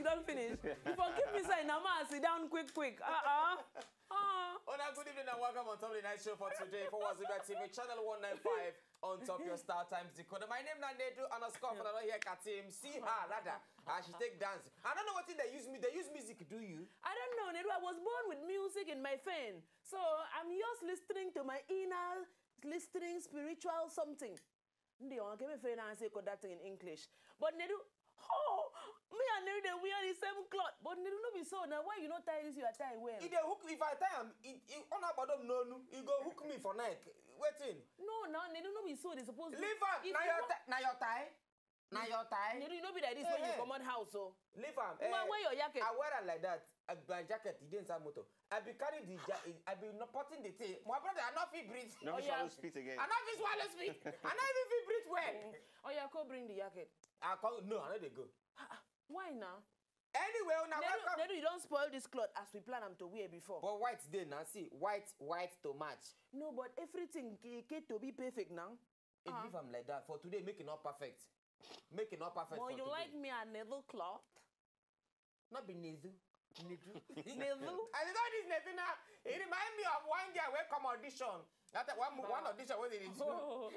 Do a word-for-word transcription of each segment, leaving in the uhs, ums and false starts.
don finish. If I keep inside, na ma sit down quick quick. Uh-uh. Uh. Hola, good evening and welcome on top of the night show for today for Wazobia T V, channel one nine five, on top your Star Times decoder. My name na Nedu underscore for another here Katim. See her, rather, as she take dance. I don't know what thing they use me. They use music, do you? I don't know, Nedu. I was born with music in my vein. So I'm just listening to my inner, listening spiritual something. Ndị ọma, ka emefe na-asị ịkọ that thing in English. But Nedu, oh, me and Nedu, they wear the same cloth. But Nedu, no be so. Now, why you not tie this your tie well? If they hook, if I tie am, it, it, on about them, no, no, you go hook me for neck. Waiting. No, now, Nedu, no be so. They supposed to. Leave am. Now your tie. Now your tie. Now your tie. Nedu, you no be like this when you come out house, so. Leave am. Well, wear your jacket. I wear am like that. I, my jacket, it didn't inside motor. I be carry the ja I be not putting the thing. My brother, I not feel breathe. No, Oh, we yeah. Swallow spit again. I not feel swallow spit. I not even feel breathe well. Oh, yeah, go bring the jacket. I call no, I know they go. Why now? Anyway, una Nedu, welcome. Nedu, you don't spoil this cloth as we plan them to wear before. But white day now, see, white, white to match. No, but everything get to be perfect now. It leave am like that for today, make it not perfect. Make it not perfect. Well, for you today. Like me a Nedu cloth? Not be Nedu. Nedu. Nedu? I know this Nedu now. It remind me of one girl wey come audition. That one, one audition wey they dey do. Oh.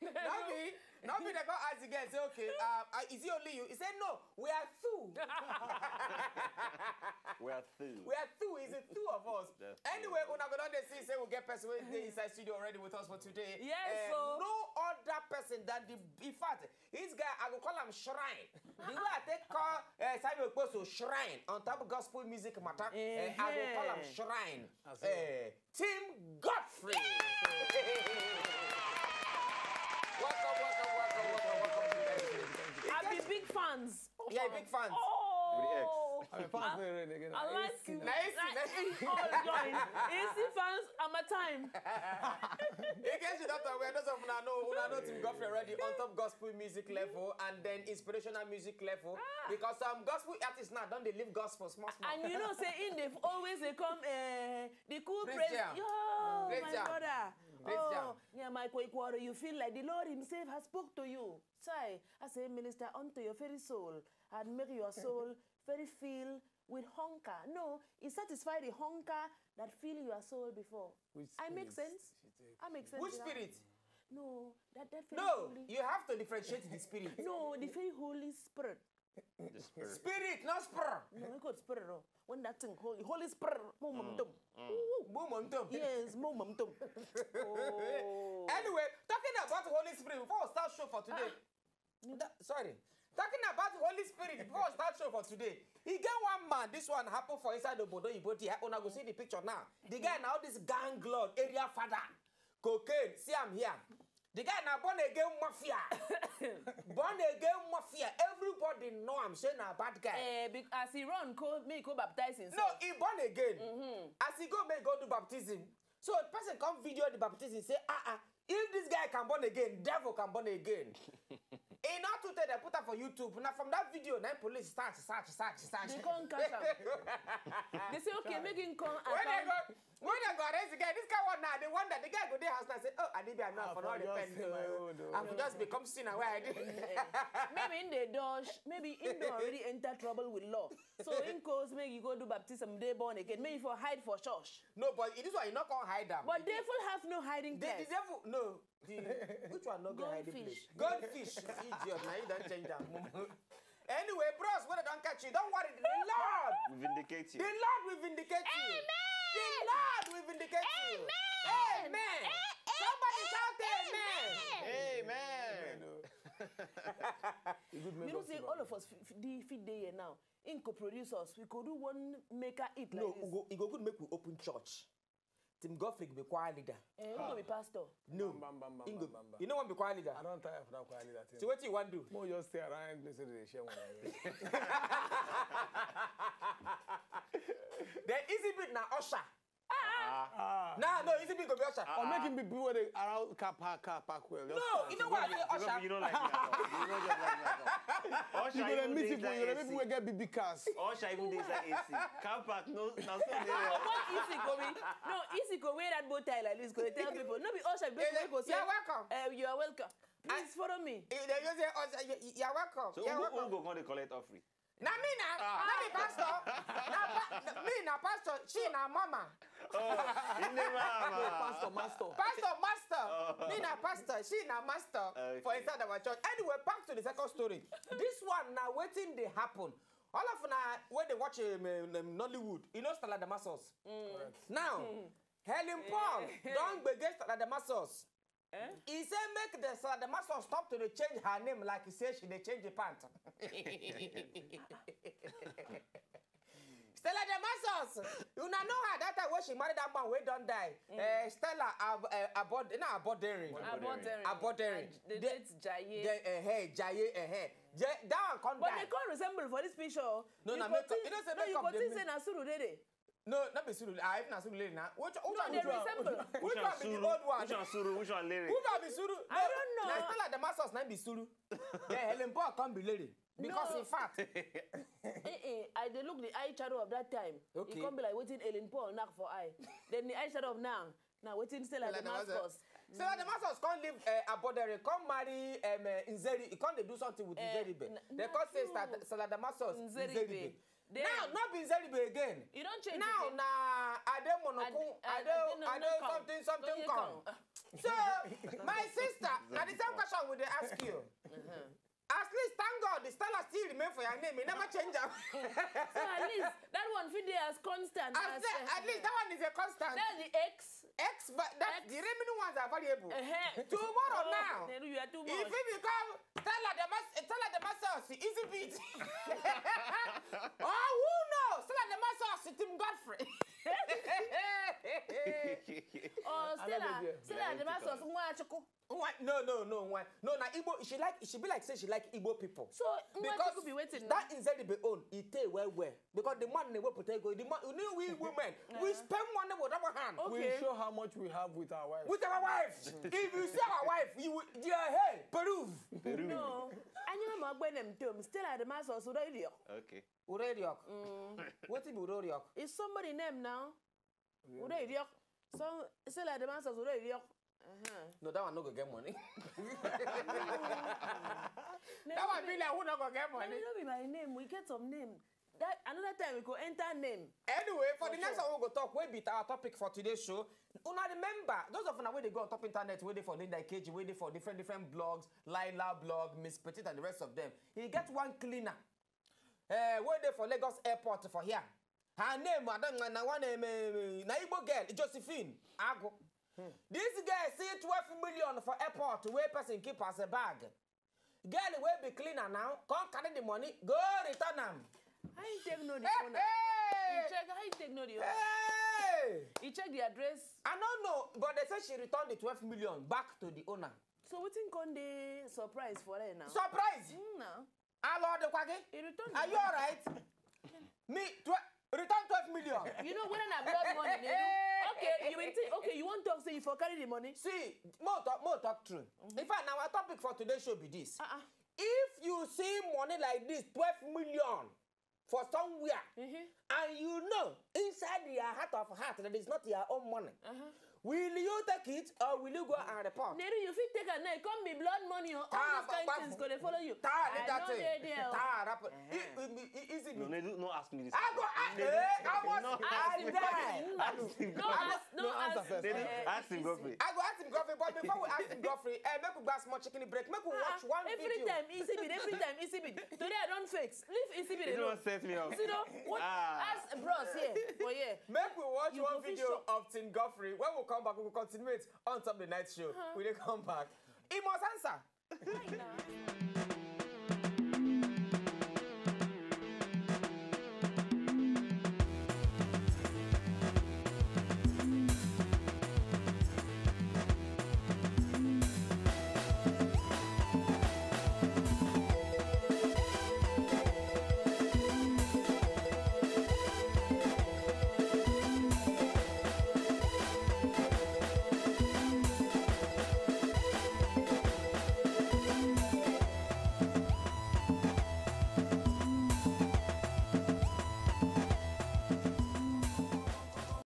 Not me. Not me. They go ask the girl, say, okay, um, uh, is it only you? He said, no, we are two. We are through. We are two. It's the two of us. That's Anyway, una go don dey see say we get person wey dey inside studio already with us for today. Yes, Eh, so- No other person than the. In fact, this guy, I go call him Shrine. The way I take call uh, Simon Okposo Shrine on top of gospel music matter, eh, I go call him Ehe. Shrine. Eh, Team Godfrey. Welcome, welcome, welcome, welcome, welcome. I be big fans. Yeah, big fans. Oh. With the X. I mean, fans no rain again. I like you. Nice. Like, all join. A C fans, I'm a time. In case you don't aware, those of una know, una know Team Godfrey already on top gospel music level and then inspirational music level because some gospel artists now don't they leave gospel small small. And you know, say in they've always they come uh, the cool Praise praise. jam. Yo, Praise my jam. brother. Praise Oh, jam. Yeah, my Koikwaro, you feel like the Lord Himself has spoke to you. Say, I say, minister unto your very soul and make your soul very filled with hunger. No, it satisfy the hunger that fill your soul before. Which I make spirit? Sense? I make sense. Which Yeah. Spirit? No, that that No, holy. You have to differentiate the spirit. No, the very Holy Spirit. The spirit. Spirit, not spur. No, we got spirit. Oh. When that thing holy, Holy Spirit, momentum. Momentum. Yes, momentum. Oh. Anyway, talking about Holy Spirit, before we start show for today, that- sorry, talking about Holy Spirit, before we start show for today, he get one man, this one happened for inside the Bodo Ibo there, una go see the picture now. The guy now, this gang lord, area father, cocaine, see am here. The guy now born again mafia. Born again mafia. Everybody know am say na bad guy. Eh, be- as he run, go, me go baptize himself. No, he born again. As he go, make go do baptism. So the person come video the baptism, say, ah ah, if this guy can born again, devil can born again. He not to tell they put up for YouTube. Now from that video, now police search, search, search, search. They come catch am. They say, okay, make him come. When they Account. go, when they go arrest the guy, this guy one now, they wonder the guy go there house now say, oh, I need be enough I for for not the just pen. say my own, oh. I for just become sinner where I did. Maybe in the dodge, maybe in the already enter trouble with law. So in cause, make you go do baptism, they born again. Maybe for hide for church. No, but it is why you not call hide them. But devil have no hiding The, the place. Devil, no. The, which one not go hide the Goldfish. Place? Goldfish, idiot. Now you don't change them. Anyway, bros, when I don't catch you, don't worry. The Lord, We vindicate the you. Lord will vindicate you. The Lord will vindicate you. Amen. Somebody shout amen. Amen. Good You know, members say of all of us f- f- the fit day here now. In co-produce us, we could do one maker it like No, this. we go, it go good make we open church. Team Godfrey be choir leader. Eh, who go be pastor? No. Bam, bam, bam, bam, He go- bam, bam. You know what be choir leader? I don't tire for that choir leader thing. So what you want do? More just stay around place where they share one another. The easy bit na usher. Ah. Nah, no, easy bit go be usher. Or make him be people where they around car park, car park well. Just No, you know what I say usher. You don't like me at all. You don't just like me at all. Usher You gonna even meet dey people, inside you gonna meet A C. people where get big big cars. Usher even dey inside A C. Car park, no, na so dey. What easy go be? No, easy go wear that bow tie like this. Go dey tell people. No be usher, people Eh, wey go say, you're welcome. Eh, you are welcome. Please follow me. Eh, they go say, "Oh, you, you are welcome. So You are who go, welcome." who go come dey collect offering? Na me na, na me pastor. Na pa- me na pastor, she na mama. Oh, in the mama. Pastor, master. Pastor, master. Me na pastor, she na master for Okay. inside our church. Anyway, back to the second story. This one na wetin dey happen. All of una wey dey watch um, um, um, Nollywood, you know Stella Damasus. Now, Helen Paul don gbege Stella Damasus. He say make the Stella Damasus stop to dey change her name like he say she dey change the pant. Stella Damasus, una know her that time wey she marry that man wey don die. Eh, Stella Ab- eh, Abod- no, Aboderin. Aboderin. Aboderin. The The- late Jaye. The, eh, eh, Jaye, eh, eh. Je- that one come But die. They can't resemble for this picture. Oh. No, You na go makeup. think- You know say no, you makeup go dey think make- say na Surulere. No, not be Sulu. Ah, if na Sulu lady na. Which, which No, one they be Sulu? resemble. Which one be the old one? Which one Suru? Which one Lere? Who can be Sulu? I don't know. Na Stella Damasus na be Sulu. Then Helen Paul come be lady. Because No. In fact, Eh, eh, I dey look the eye shadow of that time. Okay. E come be like wetin Ellen Paul knack for eye. Then the eye shadow of now, now wetin Stella Stella Damasus. Damasus. Stella Damasus come leave uh, Abodere, come marry um, uh, Nzeri. He come dey do something with Eh, Nzeribe. n- They na come say true. Stella- Stella Damasus Nzeribe. Nzeribe. Then- Now, not be Nzeribe again. You don't change Now again. na Ademonokun, Ad- Ade, Adenonokun. Ade something, something Something come. So, my sister, na the same question we dey ask you. At least thank God the Stella still remain for your name. You never change am. So at least that one fit dey as constant At, as le- at least that one is a constant. That's the X. X, but that X. The remaining ones are variable. Uh-huh. Tomorrow Oh, now, Nelu, you are too if much. we become Stella Damasus, Stella Damasus, easy beat. Oh, who knows? Stella Damasus, Tim Godfrey. Oh, Stella, Abeg, Stella Damasus Nwachukwu. Why? No, no, no, why? No, na Igbo. She like. She be like say she like Igbo people. So Nwachukwu be wetin now? That Nzeribe own, e tey well well because the man na wey put ego. The man, you know, we women, we spend money with our hand. We Okay. Show how much we have with our wife. With our wives. If you see our wife, you will, they are hey, Peru. No. Anyị ma gbe nem tom. Stella Damasus Ureriok. Okay. Ureriok. What be Ureriok? Is somebody name now? Ureriok. So Stella Damasus Ureriok. Uh-huh. No, that one no go get money. That one be like who no go get But money. You know be my name. We get some name. That another time we go enter name. Anyway, for the For next sure. One we go talk, wey be our topic for today's show. Una remember, those of una wey dey go on top internet, wey dey for Linda Ikeji, wey dey for different different blogs, Laila blog, Miss Petit and the rest of them. He get one cleaner. Uh, wey dey for Lagos airport for here. Her name, I don't know, na one name, eh, na Igbo girl, Josephine Agu. This girl see twelve million for airport, wey person keep as a bag. Girl wey be cleaner now, come carry the money, go return am. How you take know the Hey, owner? hey! You check how you take know the owner? Hey! You check the address. I don't know, but they say she returned the twelve million back to the owner. So wetin come dey surprise for her now? Surprise! Mm, now. Alo Adekwagi, He returned. Are you alright? Me, tw- return twelve million. You know whether na blood money, they do. Okay, you will think, okay, you wan talk say you for carry the money. See, more talk, more talk true. In fact, now our topic for today's show be this. Uh-uh. If you see money like this, twelve million for somewhere, and you know inside your heart of heart that is not your own money, will you take it or will you go and report? Neru, you fit take am now. It come be blood money. Oh. All Ah, those kind but- things go dey follow you. Tar, leave I that no thing. dey there. Oh. Tar, rap. E- e- e- Easy No, me. no, no, ask me this. I go, I, No, eh, I no, was, no, I Ask him die. question. Ask him. No, No, answer ask, first. eh, Ask him, eh, Godfrey. I go ask him Godfrey, but before we ask him Godfrey, eh, make we go small chicken break. Make we watch Ah, one every video. Time, E C B, every time, E C B. Today I don't fix. Leave E C B. You They don't know. Set me up. You know what? Ah. Ask bros here. Oh yeah. Make we watch You one go fit video shock. Of Tim Godfrey. When we come back, we will continue it on top of the night show. We dey come back. He must answer.